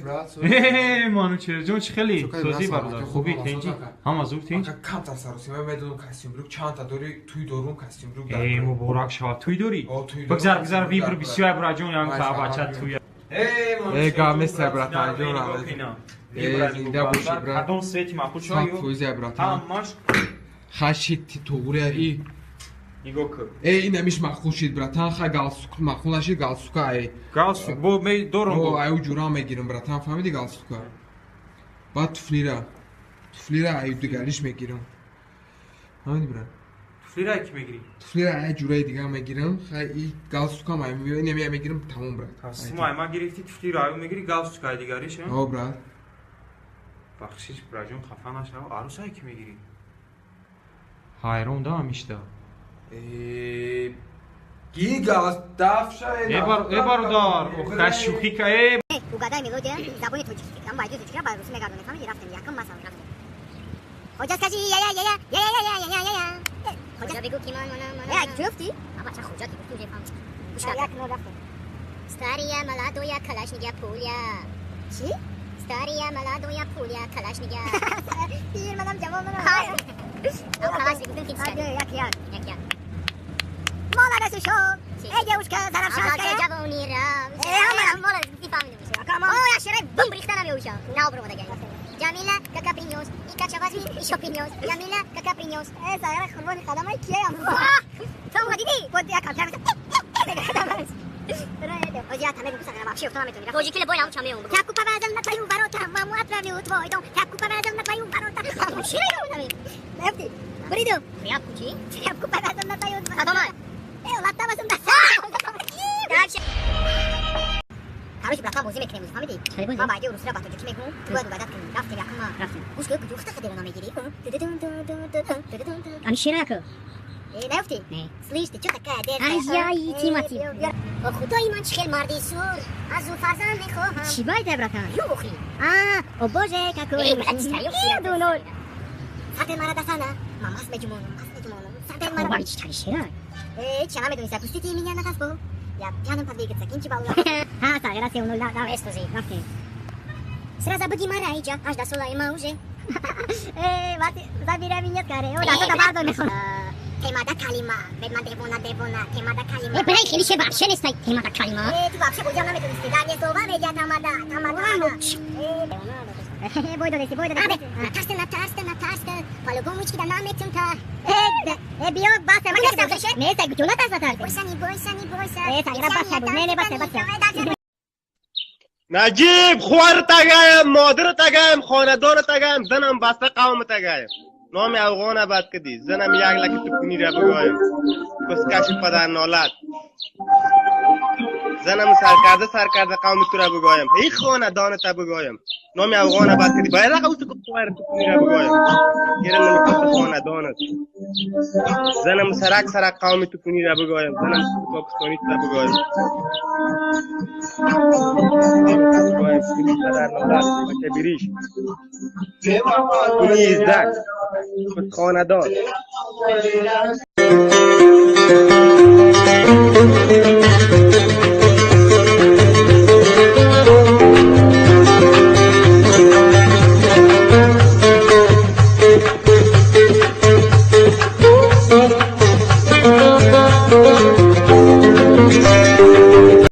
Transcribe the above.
Брат. Э, Манучер ҷон, чӣ хеле созӣ, бародар, хубӣ, тинҷӣ, ҳама зур, тинҷ? Камтар саросима медонам, костюм брюк чандта дори, туй дорум, костюм брюк. Э, муборак шавад, туй дорӣ? Бигзар, бигзар, выбор бисёр, браҷон, ям бача туя. Э, гап нест, братан ҷон. Э, зинда бошӣ, брат. Кадом цвет и маъқул шава? 100%, братан. Ҳамаш. Хашид, туғри и. Нигоҳ кун. Э, инамиш маъқул шид, братан. Хай, галстук маъқул нашид, галстука ай. Галстук бо ме дорум. О, аю ҷура мегирам, братан, фаҳмиди, галстука. Баъд туфлира аю дигариш мегирам, фаҳмиди, брат? Туфлира ки мегирӣ? Туфлира ай ҷураи дигар мегирам. Хай, и галстукам ай инами мегирам, тамом, брат. Костюм ай ма гирифтӣ, туфлира аю мегирӣ, галстук ай дигариш? О, брат. Бахшиш, браҷон, хафа нашав, арӯсае ки мегирӣ? Ҳайрон да ҳамишта. Э, бародар, ха, шӯхӣ ка, э. Угадай мелодия, забони тоҷикӣ, ам байдиё тоҷикиро ба русӣ мегардонем, фаҳмиди? Рафтем, якум масал, рафтем. Хоҷа, скажи я я я я я я я я я я. Хоҷа, бигӯ ки ман манам манам. Э, чӣ гуфтӣ? Бача, хоҷа ки гуфтӣ, уже фаҳмид. Гӯш. Як нол, рафтем. Старая молодая калашнига пуля. Чӣ? Старая молодая пуля калашнига. Пир манам, ҷавон манам. Калашник гуфтем, хит. Як як. Як як. Молодец, ушел. Эй, девушка, зарафшанская. Ҷавони рафт. Э, ҳамарам. Молодец, гуфтӣ, фаҳмидем. О, як шераи бум рихта намеушам. Наобромадага. Джамила, кака принес, и кача возьми, еще принес. Джамила, кака принес. Э, сагара, қурбони қадамай киям. Ту ҳам дидӣ? Вот як камтар. Ози я тамегу сагара, вообще уфта наметони. Тоҷикиле бой нам чамеум. Тряпку повязал на твою ворота, маму отправил твой дом. Тряпку повязал на твою ворота. Маму шире намем. Нафти. Буридум. Тряпку чӣ? Тряпку повязал на твою. Кадомай? Э, латта басум да. Дальше. Короче, братан, бозӣ мекунем, фаҳмидӣ? Ман баъди русира ба тоҷикӣ мекунам, ту бояд угадать кунӣ. Рафтем, якум ма. Рафтем. Гӯш кун, куҷо хата девона мегирӣ? Ами шера яко. Э, наёфтӣ? Не. Слышь, ты чё такая дерзкая? Ай-яй, Тимати. О, худои ман, чӣ хел марди сур, аз ӯ фарзанд мехоҳам. Чӣ байда, братан? Ю, охи. А, о боже, какой. Эй, брат, старё. 2-0. Сател мара дасана. Ман маст меҷумонам, маст меҷумонам. Сател мара. Ой, чӣ тари шера? Э, чӣ намедонистӣ? Пустите меня на танцпол. Я пьяным подвигаться, кинчи балла. Ҳа, сагара, 3-0, да, эстози. Рафтем. Сразу буди мара иҷа, 18 солаи ма уже. Э, вати, забирай меня скорее. О, да, да, бардор мехонам. Темада калима, ведма девона девона, темада калима. Э, брай, хеле шер вообще нестай. Темада калима. Э, ту вообще бозиам наметонистӣ. Дар не слова мега тамада, тамада. Э, бой додести, бой додести. Натарсте, натарсте, натарсте. По-любому ички да наметун та. Э, э, биё, баса, ман Нестам, шер? Нестай, куҷо натарс, натарс? Бойся, не бойся, не бойся. Э, сагара, баса буд. Не, не, баса, баса. Наҷиб, хувар тагаем, модир тагаем, хонадон тагаем, занам баста қавм тагаем. Номи афғона бад кардӣ, занам як лаки тукунира бигоем. Кускаши падар нолат. Занам саркарда саркарда қавми тура бигоем. Ҳей, хонадоната бигоем. Номи афғона бад кардӣ, байрақ усу хувар тукунира бигоем. Гирам намикоси хонадонат. Занам сарак сарак қавми тукунира бигоем. Занам покистони тура бигоем. Бигоем, падар нолат, бача бириш. Куни издак. Хонадон.